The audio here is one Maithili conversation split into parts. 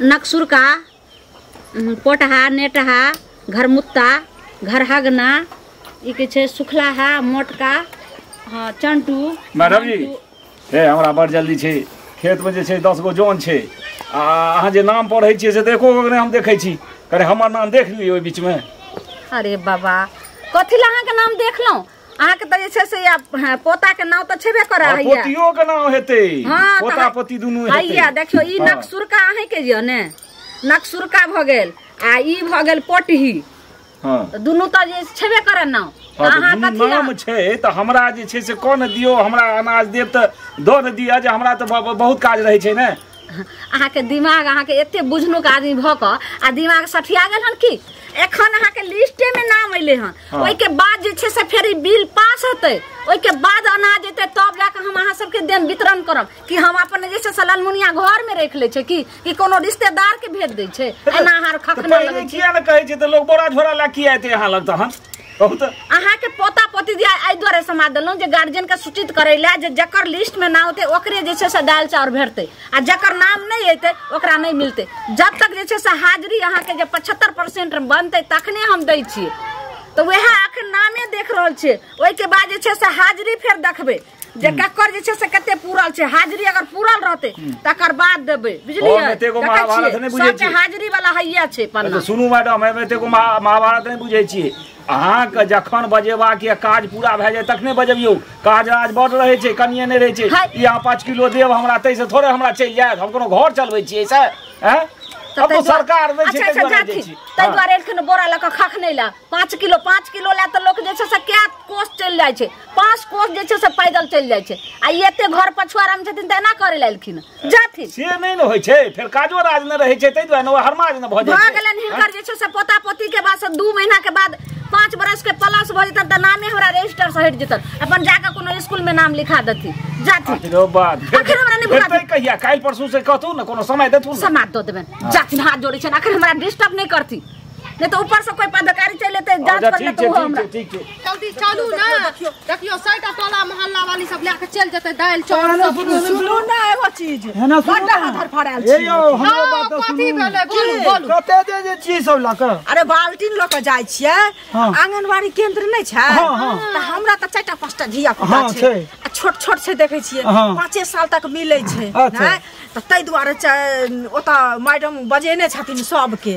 नकसुरका, पोटहा, नेटहा, घरमुत्ता, घरहगना, ई के छै सुखलाहा, मोटका, हाँ चंटू। मैडम जी हे हमरा बड़ जल्दी छै, खेत में जे छै 10 गो जन छै आ अहाँ जे नाम पढ़ै छियै से देखो नहि हम देखै छी, करे हमर नाम देख लियौ ओहि बीच में। अरे बाबा कथी ला अहाँके नाम देखलहुँ? अहाँके तऽ जे छै से पोता के नाम तऽ छेबे करै है, पोतियो के नाम हेतै, पोता पोती दुनू हेतै। हैया देखियौ ई नकसुरका अहाँके जे ने नकसुरका भऽ गेल आ ई भऽ गेल पोटही। हां दुनू तऽ जे छेबे करै नाम। अहाँ कथी नाम छै तऽ हमरा जे छै से कोन दियौ, हमरा अनाज देब तऽ दऽ ने दिअ, जे हमरा तऽ बहुत काज रहै छै ने। अहाँके दिमाग अहाँके एते बुझनुक आदमी भऽ कऽ आ दिमाग सठिया गेल हन की? एखन अहाँके लिस्टे में नाम अयलै हन, ओहिके बाद जे छै से फेर ई बिल पास हेतै, ओहिके बाद अनाज एतै तब जाकऽ हम अहाँ सबके देम वितरण करब। कि हम अपन जे छै से ललमुनिया घर में राखि लै छै कि कोनो रिश्तेदार के भेज दै छै? एना अहाँ खखना लगै छै। किया ने कहै छै तऽ लोक बोरा झोरा लए किया एतै अहाँ लग तहन? अहाँके पोता पोती जे एहि दुआरे समाद देलहुँ जे गार्जियन के सूचित करै लए जे जकर लिस्ट में नाम होतै ओकरे जे छै से दालि चाउर भेटतै आ जकर नाम नहि एतै ओकरा नहि मिलतै। जब तक जे छै से हाजिरी अहाँके जे 75% बनतै तखने हम दै छियै। तऽ वएह अखन नामे देख रहल छियै, ओहिके बाद जे छै से हाजिरी फेर देखबै जे ककर जे छै से कते पूरल छै। हाजिरी अगर पूरल रहतै तकर बाद देबै, बुझलियै? सबके हाजिरी वाला हैया छै पन्ना। सुनू मैडम, हम एतेको महाभारत नहि बुझै छियै। अहाँके जखन बजेबाक या काज पूरा भए जाय तखने बजबियौ, काज राज बड रहै छै, कनिए नहि रहै छै। ई अहाँ 5 किलो देब हमरा ताहिसँ थोड़े हमरा चलि जायत, हम कोनो घर चलबै छियै से? आँय अब तो सरकार नहि छै ताहि दुआरे एलखिन बोरा लऽ कऽ खखनै लए। 5 किलो 5 किलो लए तऽ लोक जे छै से कए कोस चलि जाइ छै, 5 कोस जे छै से पैदल चलि जाइ छै आ ई एते घर पछुआरामे छथिन तऽ एना करै लए एलखिन जाथिन। से नहि ने होइ छै, फेर काजो राज नहि रहै छै ताहि दुआरे ने हरमाज ने भऽ जाइ भऽ गेलनि हिनकर जे छै से पोता पोती के बाद से 2 महीना के बाद 5 बरस के प्लस भऽ जेतनि तऽ नामे हमरा रजिस्टर से हटि जेतनि, अपन जाकऽ कोनो स्कूल में नाम लिखा देथिन जाथिन। अखन हमरा नहि भुला कहिया काल्हि परसू से कहतू ने, कोनो समय देथुन समाद दऽ देबनि जाथिन, हाथ जोड़ै छनि अखन हमरा डिस्टर्ब नहि करथिन, नहीं तो ऊपर से कोई पदाधिकारी चलि एतै जांच कर लेतै ओहो हमरा। जल्दी चलू ना, देखियो 100टा टोला मोहल्ला वाली सब लए के चलि जेतै दालि चाउर सब। सुनू ना एगो चीज, बड्ड हाथ फड़ायल छै। ए यौ हमरो बात सुनू, कथी भेलै बोलू बोलू। कते जे जे चीज सब लऽ कऽ? अरे बाल्टीन लऽ कऽ जाइ छियै, आंगनबाड़ी केंद्र नहि छै तऽ हमरा तऽ 4टा 5टा धिया पुता छै आ छोट छोट छै, देखै छियै 5 साल तक मिलै छै तऽ ताहि दुआरे ओतऽ मैडम बजेने छथिन सबके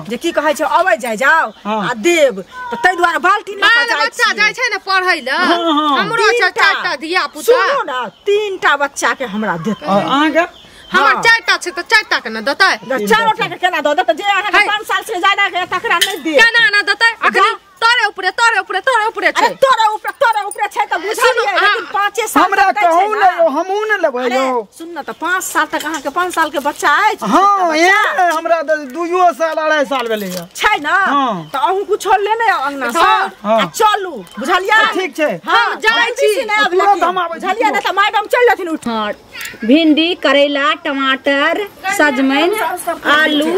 जे की कहै छै अबै जाय जाओ आ देब, तऽ ताहि दुआरे बाल्टीन लऽ कऽ जाइ बच्चा जाइ छै ने पढ़ै लए। हमरो छै 4टा धिया पुता। सुनू ने 3टा बच्चा के हमरा देतै। अहाँके? हमर 4टा छै तऽ 4टा के ने देतै? 4टा के केना दऽ देतै? जे अहाँके 5 साल से ज्यादा के तकरा नहि देत। केना ने देतै? अखनी तोरे ऊपरे तोरे ऊपरे तोरे ऊपरे छै। अरे तोरे ऊपरे तोरे ऊपरे छै तऽ बुझलियै, लेकिन 5 साल हमरा कहू ने यौ, हमहूँ ने लेबै यौ। सुन न तऽ 5 साल तक अहाँके 5 साल के बच्चा अछि। हाँ ए हमरा तऽ 2 साल 2.5 साल भेलै छै ने, तऽ अहूँ कुछो लेने आउ अंगना से आ चलू, बुझलियै? ठीक छै हम जाइ छी बुझलियै ने, तऽ मैडम चलि जेथिन उठ। हाँ भिंडी, करैला, टमाटर, सजमनि, आलू।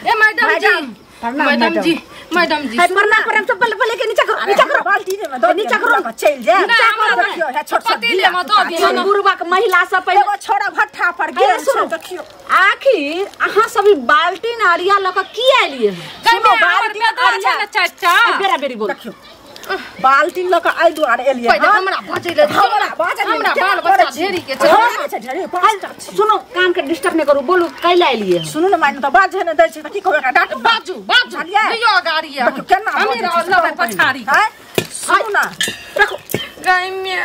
ए मैडम जी, मैडम जी, मैडम जी प्रणाम प्रणाम। सब पहले पहले के नीचा करो, नीचा करो, बाल्टी में दो, नीचा करो, चल जा। नीचा करो, देखियो है छोट छोट पतीले में दो दियो ना। बुढ़वा के महिला सब पहले एगो छोड़ा भट्ठा पर गेल छै, देखियो। आखिर अहाँ सब ई बाल्टी अरिया ल के की आलिए? सुनो बाल्टी अरिया ने चाचा बेरा बेरी बोल। देखियो बाल्टी ल के एहि दुआरे एलियै हमरा बजै ले, हमरा बाजै हमरा बाल बच्चा ढेरी के छै, हमरा छै ढेरी 5टा। सुनो कान के डिस्टर्ब नहि करू, बोलू कैला एलियै? सुनू ने माइन तऽ बाजै ने दै छै तऽ की कहबै एकरा? डांट बाजू बाजू लियो गाड़ी देखियो केना हम रहल पछाड़ी। सुनू ना रखो गाय में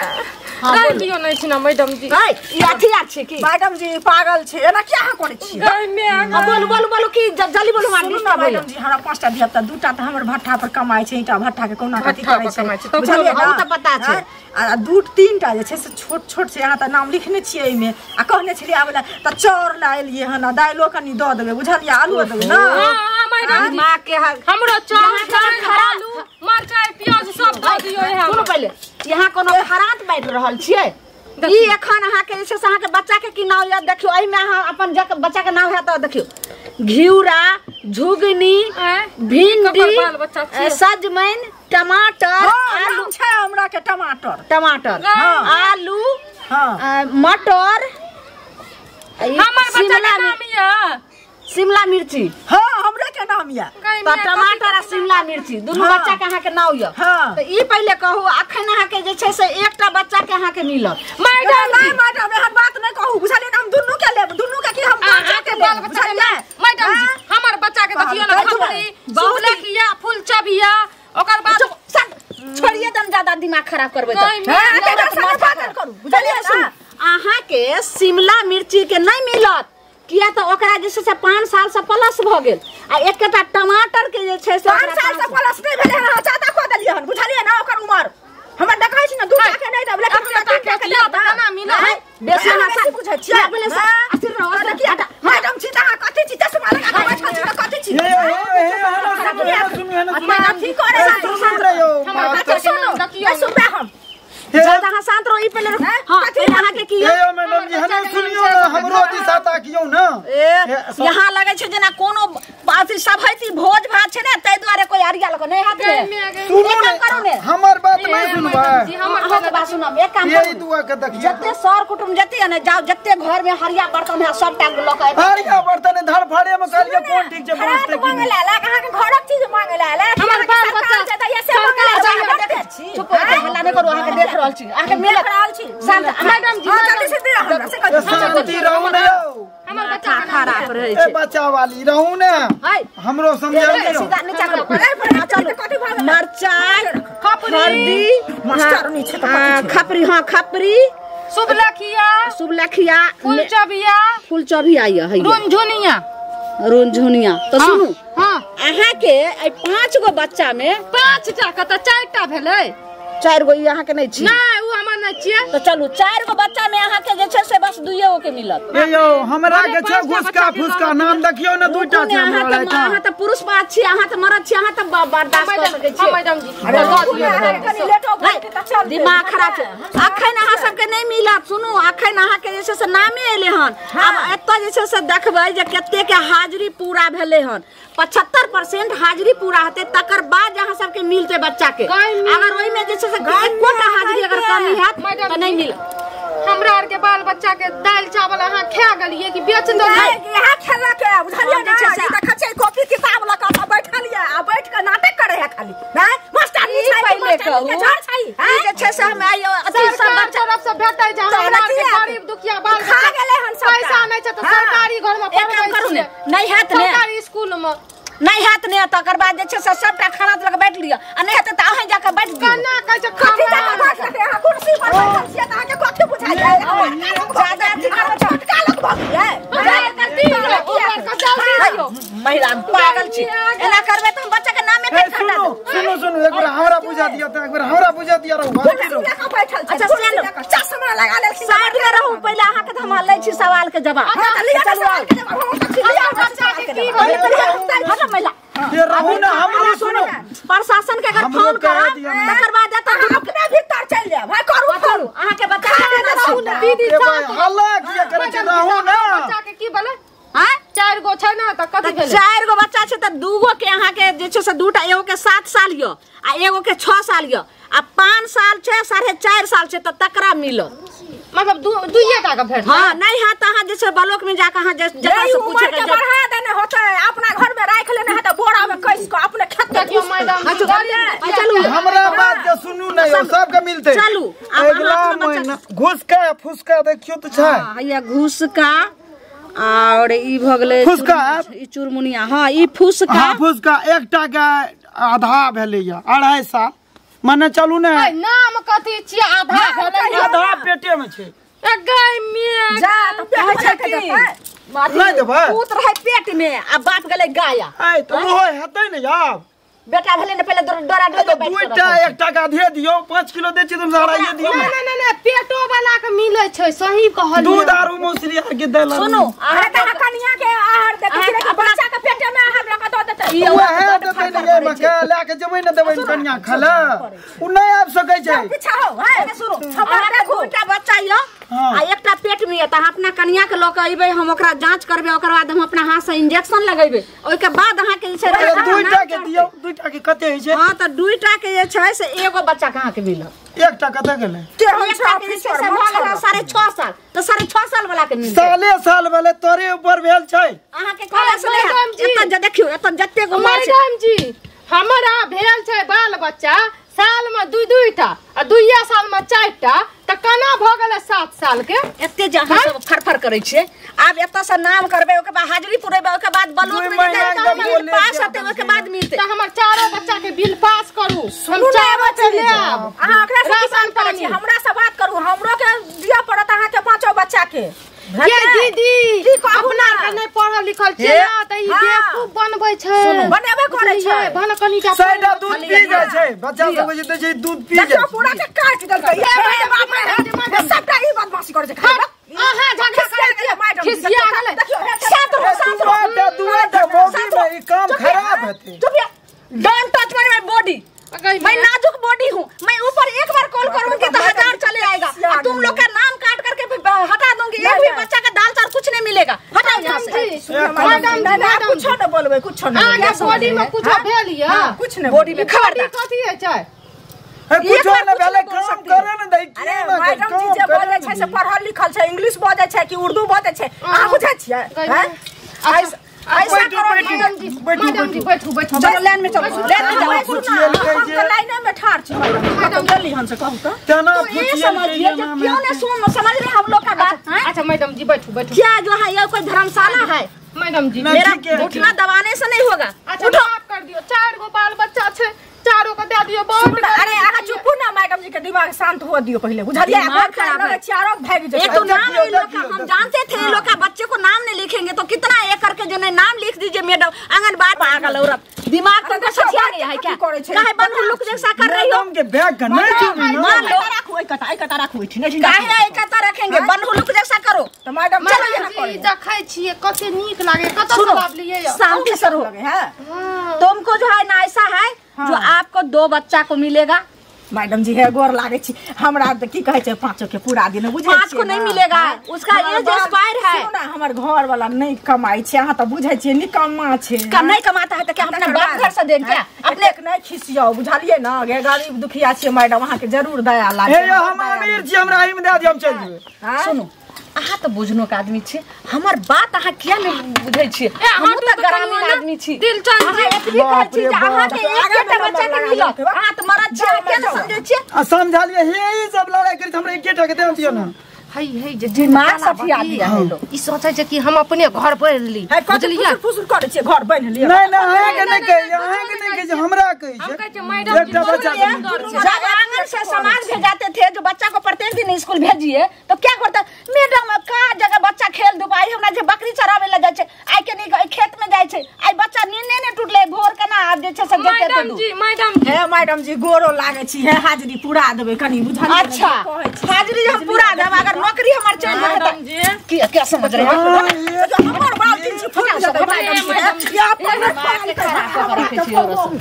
गाय दियो नै छी ना मैडम जी। गाय ई अथी आ छै की मैडम जी पागल छै, एना किया अहाँ करै छी? गाय में आ बोलू बोलू बोलू की जल्दी बोलू। हमरा डिस्टर्ब मैडम जी हमरा 5टा धिया पुता, 2टा तऽ हमर भट्ठा पर कमाइ छै, ईटा भट्ठा के कोना कथी करै छै बुझलियै? हम तऽ पता छै। आ 2-3टा जे छै से छोट छोट छै, अहाँ तऽ नाम लिखने छियै एहिमे आ कहने छलियै आबै लए तऽ चाउर लए एलियै हन आ दालिओ कनी दऽ देबै बुझलियै, आलूओ देबै ने। मैडम जी माँ के हमरो चाउर, आलू, मरचाइ, प्याज सब दऽ दियौ। सुनू पहिले, यहाँ कोनो खरात बाँटि रहल छियै? ई एखन अहाँके जे छै से अहाँके बच्चा के की नाम याद देखियौ, एहिमे अहाँ अपन बच्चा के नाम हैत तऽ देखियौ घिउरा, झुगनी, भिंडी, सजमनि, टमाटर, आलू छै हमरा के, टमाटर टमाटर, आलू, मटर, हमर बच्चा के नाम या शिमला मिर्ची। हां हमरे के नाम या। त टमाटर आ शिमला मिर्ची दुनू बच्चा के अहाँ के नाम या। त ई पहिले कहू अखन अहाँ के जे छै से एकटा बच्चा के अहाँ के मिलत। मैडम नहीं मैडम एहन बात नहीं कहू बुझलिए ना, हम दुनू के लेब, दुनू के की हम बच्चा के लेब बुझलिए। मैडम जी हमर बच्चा के देखियो ना खपरी सुलखिया फूल चबिया ओकर बाद छोड़िए दम ज्यादा दिमाग खराब करबै त करू बुझलिए ना। अहाँ के शिमला मिर्ची के नहीं मिलत किया त ओकरा जे छै से 5 साल से प्लस भ गेल आ एकटा टमाटर के जे छै से 5 साल से प्लस नहीं भेलै हन, ज्यादा कह देलियै हन बुझलिए ना। ओकर उमर हमर देखै छी ना 2 टा के नहीं देब लेकिन 3 टा के देब केना मिलत बेसी ना बुझै छियै पहिले से अस्थिर रहो। मैडम छी त अहाँ कथि छी चश्मा लगा के बैठल छी त कथि छी? हे हे सुनियो ना अथी करे हमर बच्चा सुनो देखियो सुनबे हम ज्यादा अहाँ शांत रहो। ई पहिले हां अहाँ के की ए मैडम जी हने सुनियो ना, हमरो दिशा ताकियो ना। ए यहां लगै छै जेना कोनो अथी सभैती भोज भात छै ने तै दुआरे कोई अरिया लग नहीं हाथ में। सुनू ने हमर बात नहीं सुनबै, हमर के बात सुनब। एक काम करू दुआ के देखियो जते सर कुटुम जते ने जाओ जते घर में हरिया बर्तन है सबटा ल के हरिया बर्तन धर फाड़े में कहलिए कोन ठीक छै बहुत मांगे ला अहाँ के घरक चीज मांगे ला हमर बाल बच्चा चुप हो हल्ला नहीं करू, अहाँ के देख रहल छी, अहाँ के मिलत रहल छी। शांत मैडम जी जल्दी से दे हमरा से कह शांति रहू ने हमर बच्चा खराब रहै छै। ए बच्चा वाली रहू ने हमरो समझाउ सीधा नीचा करू। चलू मरचाई हल्दी मास्टर नी छै त खपरी। हां खपरी सुबलखिया सुबलखिया फूलचबिया फूलचबिया है रुनझुनिया रुनझुनिया। तो सुनू हां अहाँ के ए 5 गो बच्चा में 5 टा के त 4 टा भेलै। 4 गो ई अहाँ के नहीं छी? नहीं उ हमर नहीं छियै। तो चलू 4 गो बच्चा में अहाँ के जे छै से बस 2 गो के मिलत। ए यो हमरा के छै घुसका फुसका नाम देखियो ना 2टा छै हमरा। अहाँ त पुरुष बात छी, अहाँ त मरद छी, अहाँ त बर्दाश्त कर सकै छी। हां मैडम जी कनी लेट हो गेल त चल दिमाग खराब छै। अखन अहाँ सब के नहीं मिलत। सुनू अखन अहाँ के जे छै से नामे एले हन। अब एतऽ जे छै से देखबै जे कते के हाजिरी पूरा भेलै हन। 75% हाजिरी पूरा हेतै तकर बाद अहाँ सब के मिलतै बच्चा के। अगर ओहि में जे छै से एकोटा हाजिरी अगर कमी हैत त नहीं मिलत। हमरा आर के बाल बच्चा के दाल चावल अहाँ खा गेलिए कि बेच देलिए? इहा खेला के बुझलिए ना, ई देखै छै कॉपी किताब ल के बैठल ये आ बैठ के नाटक करे है खाली। नै मास्टर नी छै पहिले कहू झड़ छै ई जे छै से हम आइ अथी सब बच्चा तरफ से भेटै छै। हमरा आर के गरीब दुखिया बाल खा गेलै हन सब, पैसा नै छै त सरकारी घर में एक काम करू ने नहीं हैत ने सरकारी स्कूल में नहीं हैत ने तकर बाद जे छै से सबटा खाना लग बैठ लिअ आ नहीं हेतै त अहाँ जाके बैठ दियौ। केना कहै छै कथी जाके बैठ लेतै? अहाँ कुर्सी पर बैठल छियै त अहाँ के कथी बुझाइ छै? ज्यादा अथी करबै छोटका लोक भऽ गेलै। महिला पागल छी, एना करबै त हम बच्चा के नामे काटि सुनू सुनू सुनू एक बेर हमरा बुझा दिया त एक बेर हमरा बुझा दिया रहू। बैठल छै अच्छा चश्मा लगा लेलखिन साइड में रहू पहिले अहाँ के त हम लै छी सवाल के जवाब। हां लिअ सवाल के जवाब। हम त लिअ बच्चा के की हटो महिला ये रहू ना हमरो सुनो। प्रशासन के अगर फोन करब तकर बाद एत दुनू अपने भीतर चलि जायब। हां करू करू अहाँ के बच्चा के ना सुन दीदी हल्ला किया करै छै? रहू ना बच्चा के की बोले? हां 4 गो छै ना त कथि भेलै? 4 गो बच्चा छै त 2 गो के अहाँ के जे छै से 2 टा एगो के 7 साल य आ एगो के 6 साल य आ 5 साल छै 4.5 साल छै त तकरा मिलत। मतलब दुइये टा के भेटत। हां नहीं हां त अहाँ जे छै ब्लॉक में जाके अहाँ जकरा से पूछे के बढ़ा देने होतै अपना घर में राख लेने है त बोरा में कस के अपने खेत में देखियो मैडम। चलू हमरा बात के सुनू नहीं हो सबके मिलतै। चलू अगला महीना घुसका फुसका देखियो त छै। हां हैया घुसका और ई भ गेलै फुसका ई चुरमुनिया। हां ई फुसका। हां फुसका एकटा के आधा भेलै या 2.5 साल माने चलू ने नाम कथी छियै? आधा भेलै आधा पेटे में छै। ए गाय में जा त पेट छै की नहीं देबै? पूत रहै पेट में आ बाप गेलै गाया। ए त ओहो हेतै ने आब बेटा भेलै ने पहिले डोरा डोरा बैठ दुईटा एकटा के आधे दियौ 5 किलो दै छी तुम हराइए दियौ। ना ना ना पेटो वाला के मिलै छै सही कहलियै। दूध आर मौसरी आर के देला। सुनू अरे त कनिया के आहार देखै छी कि बच्चा के पेटे में आहार लगा दऽ देतै। ओहे देतै ने ये मके लए के जेबै ने देबै कनिया खला उ नै आबि सकै छै। पीछा हो है सुनू हमरा दुईटा बच्चा य आ एकटा पेट में त अहाँ अपना कनिया के ल के अइबै, हम ओकरा जांच करबै, ओकर बाद हम अपना हाथ से इंजेक्शन लगेबै, ओइ के बाद अहाँ के जे छै दुईटा के दियौ। दुईटा के कते होइ छै? हां त दुईटा के जे छै से एगो बच्चा के अहाँ के मिलत। एकटा कते गेलै? एकटा के जे छै से भऽ गेल 6.5 साल, त 6.5 साल वाला के मिलत। साले साल वाले तोरे ऊपर भेल छै। अहाँ के कहला से एत जे देखियौ एत जते गो मैडम जी हमरा भेल छै बाल बच्चा साल में दुई दुईटा आ दुइया साल में 4टा, त केना भ गेलै 7 साल के? एते जे अहाँ सब फरफर करै छियै, आब एतऽ से नाम करबै, ओकर बाद हाजिरी पुरेबै, ओकर बाद ब्लॉक में जेतै, पास हेतै, ओकर बाद मिलतै। त हमर चारो बच्चा के बिल पास करू, हम चारो बच्चा लेब। अहाँ ओकरा से की बात करै छी? हमरा से बात करू, हमरो के दिअ पड़त अहाँ के पांचो बच्चा के। ये दीदी अपना के नहीं पढ़ल लिखल छियै ना, त ई बेवकूफ बनबै छै। बनेबे करै छै। बन कनिटा साइडा दूध पी जाइ छै बच्चा सब जे दै छै दूध पी जाइ छै, पूरा के काट देलकै। ये बाप रे सबटा ई बदमाशी करै छै। अहाँ झगड़ा करै छियै, खिसिया गेलै। शांत रहो, शांत रहो। दुआटा मौगी में ई काम खराब हेतै। चुप, don't touch my body, मैं नाजुक बॉडी हूँ, मैं ऊपर एक बार कॉल करूंगी तो 1000 चले आएगा। और तुम लोग का नाम काट करके हटा दूंगी, एक भी बच्चा का दाल चावल कुछ नहीं मिलेगा। हटाओ यहाँ से। मैडम जी कुछ न बोलबे, कुछ न बोलबे। बॉडी में कुछ भेल या कुछ न बॉडी में खबरदार कथि है छै? कुछ न भेलै, काम करे न दै। अरे मैडम जी जे बोलै छै से पढ़ल लिखल छै, इंग्लिश बजै छै कि उर्दू बजै छै, अहाँ बुझै छियै? ऐसा करो मैडम जी, मैडम जी बैठू बैठू, चलो लाइन में चलो, लाइन में चलो। हम त लाइन में ठाड़ छी मैडम, जल्दी हम से कहू त तना पूछिए समझिए क्यों नहीं सुन समझ रहे हम लोग का बात। अच्छा मैडम जी बैठू बैठू। क्या जो है ये कोई धर्मशाला है मैडम जी? मेरा घुटना दबाने से नहीं होगा। अच्छा माफ कर दियो, 4 गो बाल बच्चा छै, चारों को दे दियो बहुत। अरे अहाँ चुपू ना, मैडम जी के दिमाग शांत हुआ दियो पहले, बुझलिए? खराब चारों भाग एक तो नाम ये लोग का हम जानते थे, ये लोग का बच्चे को नाम नहीं लिखेंगे तो कितना एक करके जो नहीं नाम लिख दीजिए मैडम। आंगनबाड़ी पागल औरत, दिमाग तुमको सठिया गया है क्या? काहे बन लुक जैसा कर रही हो? मैडम के बैग का नहीं चुनी मान लो राखू, एक कटा एक कटा राखू, ठीक नहीं काहे एक कटा रखेंगे? बन लुक जैसा करो तो मैडम चलो जी देखै छियै कते नीक लागे, कत सब लिए शांति से रहो। तुमको जो है ना ऐसा है जो आपको 2 बच्चा को मिलेगा। मैडम जी है गोर लागे छी हमरा त की कहै छै पांचो के पूरा दिन बुझै 5 को नहीं मिलेगा, उसका एज एक्सपायर है। सुनू ना, हमर घर वाला नहीं कमाई छै, अहाँ त बुझै छियै निकम्मा छै। नहीं कमाता है तो क्या अपना बाप घर से दें क्या? अपने नहीं खिसियाओ, बुझलियै ना? गरीब दुखिया छियै मैडम, अहाँ के जरूर दया लागे। हे हम अमीर छी, हमरा एहि में दे दियौ, हम चलि जेबै। सुनू अहाँ त बुझनो के आदमी छी, हमर बात अहाँ किया नहीं बुझै छी? हम त ग्रामीण आदमी छी। दिलचंद जी एतबी कहै छी जे अहाँ के एकटा बच्चा के मिलत, अहाँ त मरद छी, अहाँ किया नहीं समझै छी? आ समझालिए हे ई सब लड़ाई करी हमरा एकेटा के दे दियौ ना। हई हई जे दिमाग सफिया दिया है लोग। ई सोचै छै कि हम अपने घर बन ली, बुझलियै? फुसफुस करै छियै घर बन ली। नहीं नहीं अहाँ के नहीं कहै, अहाँ के नहीं कहै, हमरा कहै छै। हम कहै छै मैडम जी जब आंगन से समाज भेजाते थे, जो बच्चा को प्रत्येक दिन स्कूल भेजिए तो क्या करता मैडम? का जगह बच्चा खेल धूप, आई हमरा जे बकरी चरावे ला जाइ छै, आई के नहीं खेत में जाइ छै, आई बच्चा नींदे ने टूटले भोर के ना आब जे छै सब जेते। मैडम जी मैडम हे मैडम जी गोरो लागे छी, हे हाजिरी पूरा देबै कनी, बुझलियै? अच्छा हाजिरी हम पूरा देब अगर नौकरी हमर चलि जेतै। मैडम जी की क्या समझ रहे हो? हमर बाल तीन छी फूट जेतै मैडम जी, ये अपन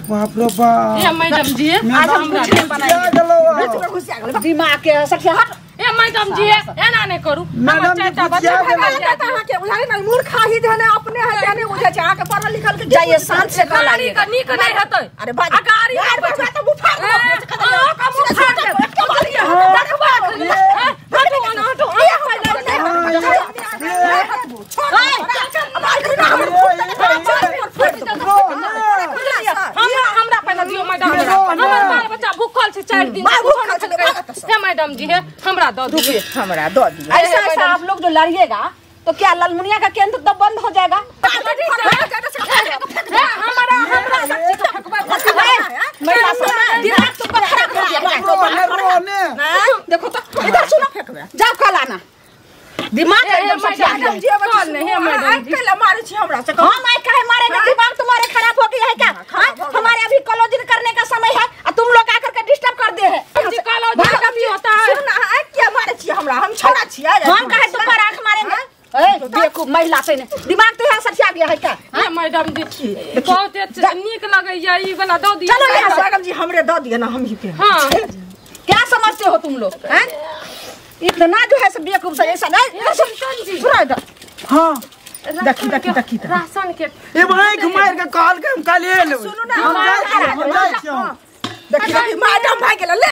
बाप रे बाप। हे मैडम जी आज हम कुछ नहीं बनाएंगे, दिमाग के सखिया हट। ए मैडम जी एना नहीं करू, मैडम जी बच्चा अहाँ के बुझाई नहीं, मूर्ख ही धने अपने है जाने बुझै छै, अहाँ के पढ़ल लिखल के जाइए शांत से कल गाड़ी के नीक नहीं हेतै। अरे बाज गाड़ी यार बच्चा त मुफा का मुफा हटो हमरा पहले दियो मैडम, हमर बाल बच्चा भूखल छै 4 दिन से। मैडम जी है हमरा दऽ दियो, हमरा दऽ दियो। ऐसा ऐसा आप लोग जो लड़िएगा तो क्या ललमुनिया का केंद्र तो बंद हो जाएगा? हमरा हमरा दिमाग तो खराब हो गया। देखो तो इधर सुनो, जाओ कल आना। दिमाग एकदम सठिया गया। कल नहीं मैडम जी मारे छी हमरा से। हम आइ काहे मारेंगे? दिमाग तुम्हारे खराब हो गया है क्या? हमारे अभी कॉलोजन करने का समय है और तुम लोग आकर के डिस्टर्ब कर दे है। जी कॉलोजन कभी होता है? सुन ना, क्या मारे छी हमरा? हम छोड़ा छी, हम काहे तुम पर आंख मारेंगे? ए बेवकूफ महिला से ने दिमाग तो यहाँ सठिया गया है क्या? हां मैडम जी बहुत नीक लगैया ई वाला दऽ दियौ। चलो यहाँ मैडम जी हमरे दऽ दियौ ना, हम ही पे। हां क्या समझते हो तुम लोग? हैं इतना जो है से बेवकूफ से ऐसा नहीं सुना इधर। हां देखी देखी देखी राशन के ए भाई मार के कहल के हम काल्हि लेबै। सुनू ना हम जाइ छी, हम जाइ छी। देखी देखी मैडम भागि गेलै।